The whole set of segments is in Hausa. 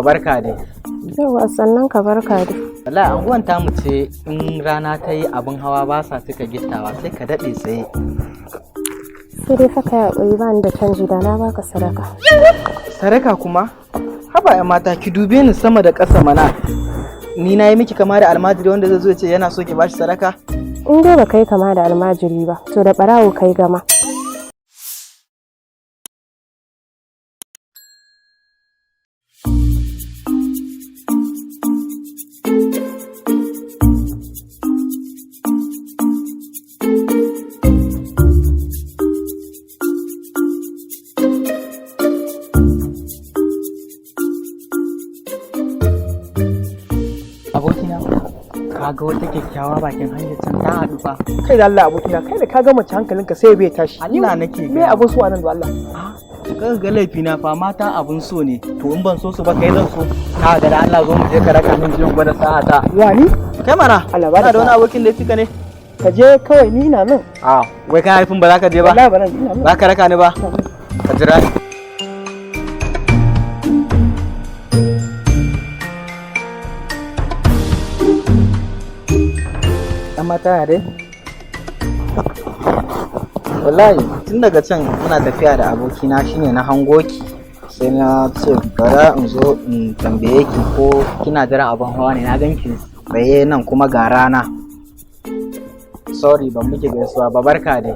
Barka dai. Yauwa sannan ka barka dai. Wallahi anguwan tamu ce in rana ta yi abin hawa ba sa cika gittawa sai ka daɗe tsaye. Sai dai fa ka yi haƙuri, ba ni da canji, da na baka sadaka. Sadaka kuma? Haba ya mata, ki dube ni sama da ƙasa mana. Ni na yi miki kama da almajiri wanda zai zo ya ce yana so ki bashi sadaka? In dai ba kai kama da almajiri ba, to da ɓarawo kai gama. Abokina, ka ga wata kyakkyawa bakin hanyar can ta haɗu fa. Kai da Allah abokina, kai da ka ga mace hankalinka sai bai tashi. Allah nake Me abun so anan da Allah? Ka ga laifina fa, mata abun so ne. To in ban so su ba, kai zan so. Ka ga da Allah zo mu je ka raka min jiyan gwada sa'a ta. Wani? Kai mana. Allah ba da Kana da wani sa'a. abokin da ya fika ne? Ka je kawai, ni ina nan. A wai kana haifin ba za ka je ba? Wallahi ba nan, ina nan. Ba ka raka ni ba? Ka jira ni. Ɗan mata ya dai? Wallahi tun daga can muna tafiya da abokina shine na hango ki, sai na ce bara in zo in tambaye ki ko kina jiran abin hawa ne, na ganki tsaye nan kuma ga rana. Sorry, ban muke gaisuwa ba, barka dai.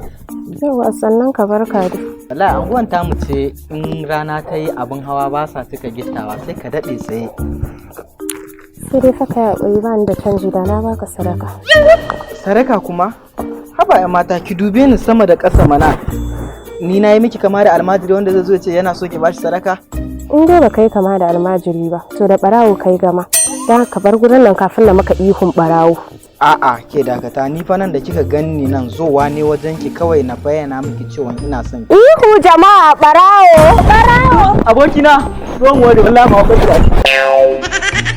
Yauwa sannan ka barka dai. Wallahi anguwan tamu ce in rana ta yi abin hawa ba sa cika gittawa sai ka daɗe tsaye. Sai dai fa ka yi haƙuri, ba ni da canji, da na baka sadaka. Sadaka kuma? Haba ya mata, ki dube ni sama da ƙasa mana. Ni na yi miki kama da almajiri wanda zai zo ya ce yana so ki bashi sadaka? In dai ba kai kama da almajiri ba, to da ɓarawo kai gama. Don ka bar gurin nan kafin na maka ihun ɓarawo. A'a, ke dakata, ni fa nan da kika ganni nan zowa ne wajen ki kawai na bayyana miki cewa ina son ki. Ihu jama'a, ɓarawo! Ɓarawo! Abokina, ruwan wari wallahi ma wakati.